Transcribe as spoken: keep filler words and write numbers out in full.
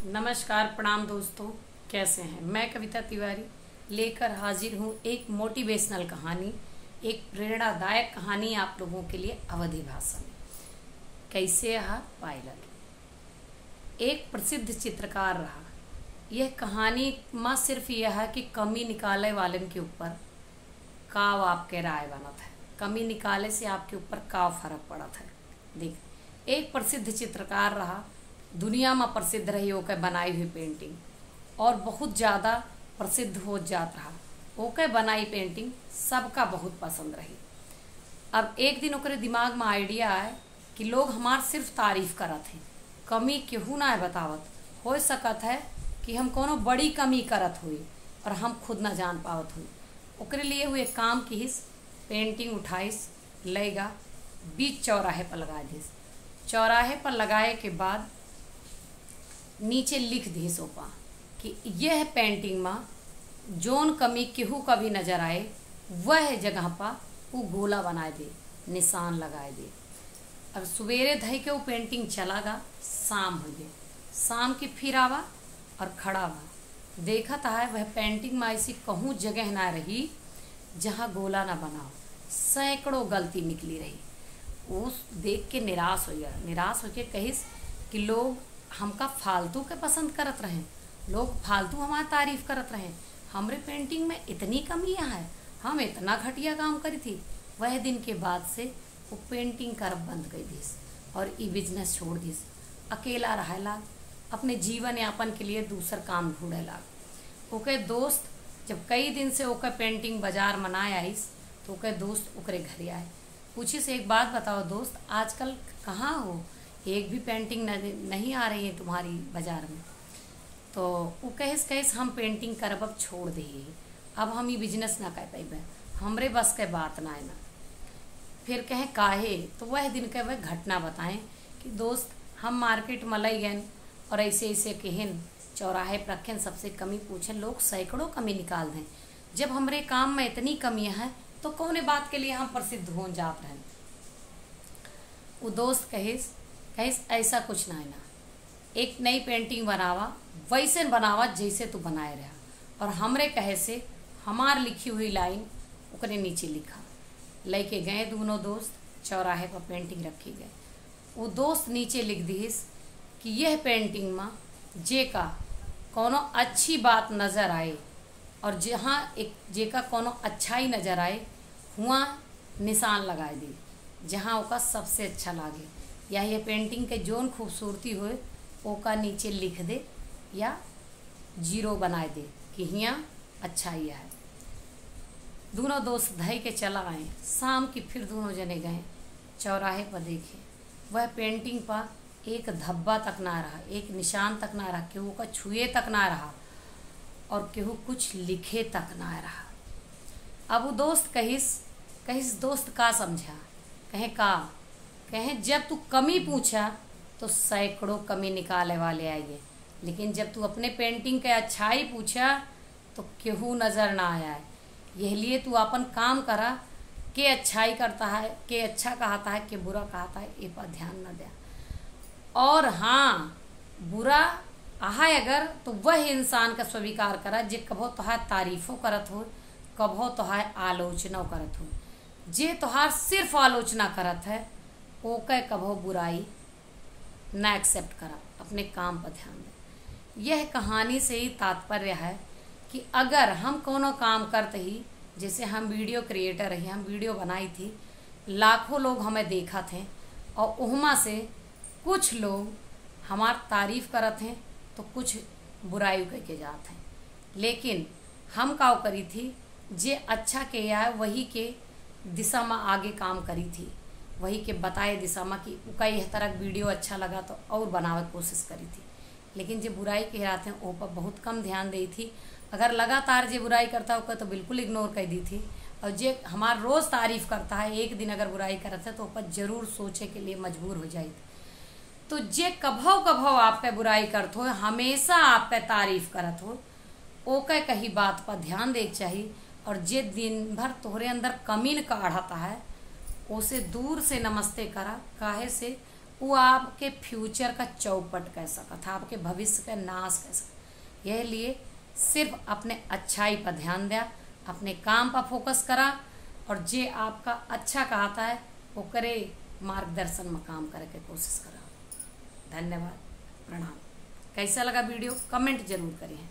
नमस्कार, प्रणाम दोस्तों, कैसे हैं? मैं कविता तिवारी लेकर हाजिर हूँ एक मोटिवेशनल कहानी, एक प्रेरणादायक कहानी आप लोगों के लिए अवधी भाषा में। कैसे रहा पायलट एक प्रसिद्ध चित्रकार रहा। यह कहानी मा सिर्फ यह है कि कमी निकाले वालन के ऊपर काव आपके राय बनत है, कमी निकाले से आपके ऊपर काव फर्क पड़त है। देख, एक प्रसिद्ध चित्रकार रहा, दुनिया मा प्रसिद्ध रही ओके बनाई हुई पेंटिंग, और बहुत ज़्यादा प्रसिद्ध हो जात रहा। ओके बनाई पेंटिंग सबका बहुत पसंद रही। अब एक दिन ओकरे दिमाग मा आइडिया आए कि लोग हमार सिर्फ तारीफ करत हैं, कमी केहू ना बतावत। हो सकत है कि हम कोनो बड़ी कमी करत होई और हम खुद ना जान पावत होई। ओकरे लिए वो एक काम किहिस, पेंटिंग उठाइस, लइगा बीच चौराहे पर लगा दिस। चौराहे पर लगाए के बाद नीचे लिख दिस ओपा कि यह पेंटिंग मा जौन कमी केहू का भी नजर आए, वह जगह पा वो गोला बनाए दे, निशान लगाए दे। अब सुबेरे धई के वो पेंटिंग चला गा, शाम हो गए। शाम के फिर आवा और खड़ा बा, देखत है वह पेंटिंग मा ऐसी कहूँ जगह ना रही जहाँ गोला ना बनाओ, सैकड़ों गलती निकली रही। वो देख के निराश हो गया। निराश होके कहिस कि लोग हमका फालतू के पसंद करत रहे, लोग फालतू हमार तारीफ करत रहे, हमरे पेंटिंग में इतनी कमियाँ है, हम इतना घटिया काम करी थी। वह दिन के बाद से वो पेंटिंग करब बंद कर दिस और ई बिजनेस छोड़ दिस। अकेला रहे लाग, अपने जीवन यापन के लिए दूसर काम ढूंढे लाग। ओके दोस्त जब कई दिन से ओके पेंटिंग बाजार में ना आइस, तो ओके दोस्त ओकरे घरे आए, पूछिस, "एक बात बताओ दोस्त, आजकल कहाँ हो? एक भी पेंटिंग न-, नहीं आ रही है तुम्हारी बाजार में।" तो उ कहिस, कहिस, "हम पेंटिंग करब अब छोड़ दे, अब हम ई बिजनेस ना कर पाइबे, हमरे बस के बात ना है ना।" फिर कहे, "काहे?" तो वह दिन के वह घटना बताएं कि दोस्त, हम मार्केट में लई गए और ऐसे ऐसे कहन, चौराहे पर रखें, सबसे कमी पूछें, लोग सैकड़ों कमी निकाल दें। जब हमरे काम में इतनी कमी है तो कौने बात के लिए हम प्रसिद्ध होन जात रहें? वो दोस्त कहिस, कहिस, "ऐसा कुछ ना है ना, एक नई पेंटिंग बनावा, वैसे बनावा जैसे तू बनाए रहा, और हमरे कहे से हमार लिखी हुई लाइन ओकरे नीचे लिखा।" लेके गए दोनों दोस्त, चौराहे पर पेंटिंग रखी गए। वो दोस्त नीचे लिख दिहिस कि यह पेंटिंग में जेका कोनो अच्छी बात नजर आए और जहाँ एक जेका कोनो अच्छाई नजर आए, हुआ निशान लगाए दे, जहाँ ओका सबसे अच्छा लागे, या ये पेंटिंग के जौन खूबसूरती होए, ओका नीचे लिख दे या जीरो बनाए दे कि हियाँ अच्छाई है। दोनों दोस्त धई के चला आए। शाम की फिर दोनों जने गए, चौराहे पर देखे, वह पेंटिंग पर एक धब्बा तक ना रहा, एक निशान तक ना रहा, केहू का छुए तक ना रहा और केहू कुछ लिखे तक ना रहा। अब वो दोस्त कहिस, कहिस, "दोस्त का समझा?" कहे, "का?" कहे, "जब तू कमी पूछा तो सैकड़ों कमी निकाले वाले आइए, लेकिन जब तू अपने पेंटिंग के अच्छाई पूछा तो केहू नजर ना आया है। यह लिए तू अपन काम करा, के अच्छाई करता है, के अच्छा कहता है, के बुरा कहता है, ये पर ध्यान न द्या। और हाँ, बुरा आहा अगर तो वह इंसान का स्वीकार करा जे कभो तोहार तारीफो करत हो, कभो तोहार आलोचना करत हो। जे तोहार सिर्फ आलोचना करत है, ओके कभो बुराई ना एक्सेप्ट करा, अपने काम पर ध्यान दे।" यह कहानी से ही तात्पर्य है कि अगर हम कोनो काम करते ही, जैसे हम वीडियो क्रिएटर ही, हम वीडियो बनाई थी, लाखों लोग हमें देखत हैं और उहमा से कुछ लोग हमार तारीफ करत हैं तो कुछ बुराई कह के जात हैं, लेकिन हम का करी थी, जे अच्छा के आए वही के दिशा में आगे काम करी थी, वही के बताए दिशा में कि उका यह तरह वीडियो अच्छा लगा तो और बनावे के कोशिश करी थी। लेकिन जे बुराई के रहते हैं ओह पर बहुत कम ध्यान दी थी। अगर लगातार जे बुराई करता है ओकर तो बिल्कुल इग्नोर कर दी थी, और जे हमार रोज़ तारीफ करता है एक दिन अगर बुराई करता है तो ओह पर जरूर सोचे के लिए मजबूर हो जाई थी। तो जे कभो कभो आप पे बुराई करत हो, हमेशा आप पे तारीफ करत हो, ओके कही बात पर ध्यान दे के चाही। और जे दिन भर तोहरे अंदर कमी न काढ़ता है, ओसे दूर से नमस्ते करा, काहे से वो आपके future का चौपट कह सकत है, आपके भविष्य का नाश कह सकत है। यह लिए सिर्फ अपने अच्छाई पर ध्यान द्या, अपने काम पर focus करा और जे आपका अच्छा कहत है ओकरे मार्गदर्शन में काम करे के कोशिश करा। धन्यवाद, प्रणाम। कैसा लगा video, comment जरूर करिए।